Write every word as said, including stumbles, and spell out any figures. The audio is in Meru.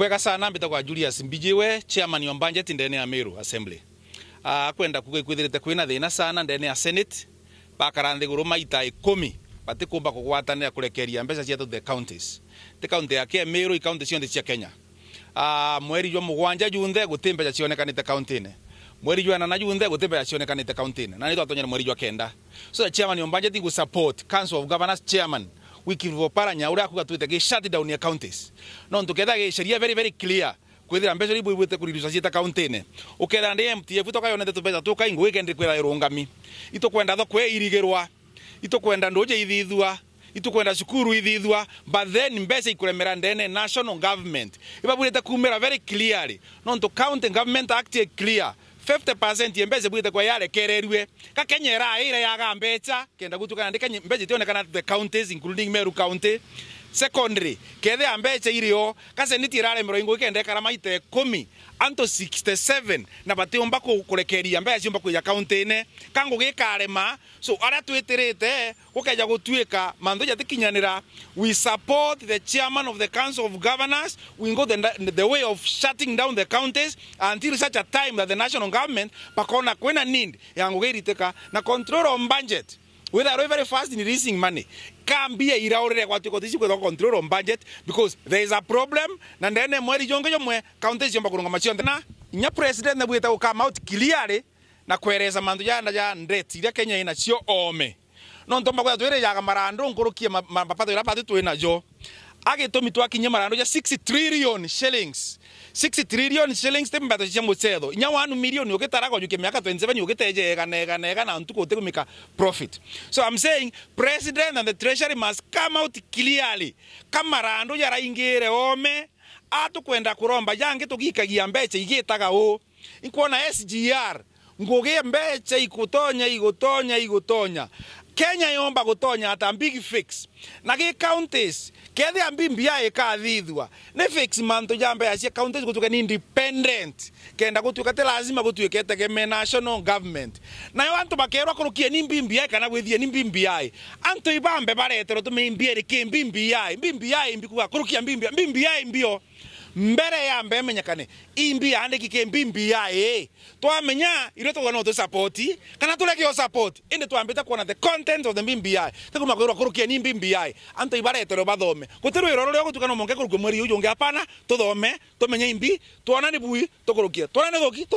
Ga sana mbitagwa Julius Mbijiwe, chairman wa budget ndene ya Meru Assembly. Ah, kwenda kuga ikwithirite kwina thina sana ndene ya Senate, bakara nthiguru maita ikumi, batikumba kugwatanira kurekeria mbeca cietu the counties. Ti county yake ya Meru, i county cionthe cia Kenya. Ah, mweri jwa mugwanja junthe guti mbeca cionekanite county-ine. Mweri jwa enana junthe guti mbeca cionekanite county-ine. Na ni twatonyere mweri jwa kenda. So the chairman of budget ngu support Council of Governors chairman Wycliffe Oparanya uria akuga twite gi shutdown ya counties. Nontu kethira gi sheria very, very clear, kwithira mbeca iria ibwite kuriruca ciita county-ine. Ukethira ndi M T F tukayonete tubeca tukai ngugi kendi kwira irungami. Itukwenda thoko irigirwa. Itukwenda nduji ithithua. Itukwenda cukuru ithithua. But then mbeca ikuremera ndene national government. Ibabwirite kumira very clearly. Nontu County Government Act i clear. Fifty percent ya mbeca ibwite kwa yarekererue. Ka Kenya iraire yaga mbeca, kenda gutuka nandi Kenya mbeca itionekana the counties, including Meru County. Secondly, kethia mbeca irio, ka seneti iraremerwa ingo ikenda ikara maita ikumi, antu sixty seven, na batiumba ku-, kurekeria mbeca ciumba kwija county-ine. Ka ngugi ikarema, so aria twitirite, gukeja gutuika mantu jatikinyanira, we support the chairman of the Council of Governors, we go the, the way of shutting down the counties until such a time that the national government bakona kwina need ya ngugi iritika na control of budget. Withirwa very fast in releasing money. Ka mbia iraurire gwatuika utisi kwithirwa control of budget because there is a problem, na ndene mweri jongi jomwe counties ciomba kurungama cionthe. Na inya president nabwite gu come out clearly na kweresa mantu ja, ja debt iria Kenya inacio oome. Nontu mbakwira twirijaga marandu nkuruki ya ma-, ma-, mapato iria bati twi najo. A gitumi twakinyia marandu ja six trillion shillings. Six trillion shillings ti mbeca cia mucetho. Inya one million ugitara gujukia miaka twenty seven ugiteje ega na ega na ega na ntuku utigumika profit. So I'm saying president and the treasury must come out clearly. Ka marandu jaraingire oome, a tukwenda kuromba jangi tugikagia mbeca igitaga uu. Inkwona S G R, ngugi mbeca igutonya, igutonya, igutonya. Kenya yomba gutonya ata big fix? Na gi counties, kethia B B I ikathithua, ni fix mantu ja mbeca cia counties gutuika ni independent, kenda gutuika ti lazima gutuike itegemee national government. Nayo antu bakerwa kurukie ni B B I kana gwithie ni B B I. Antu ibambe bareterwo tume B B I ki B B I, B B I mbi kuga kurukia B B I, B B I mbio. Mbere ya mbe imenyekane, imbi yaandiki ki B B I? Twamenya, irio tuga no tu support, kana turege o support, indi twambite kuona the content of the B B I. Ti kuma kwirwa kurukia ni B B I. Antu ibareterwe bathome. Guti rwiro ruria gutuka no monke kurukua mweri uyu ungi, hapana, tuthome, tumenye imbi, twona ni bui, tukurukie, twona ni thuki, tu-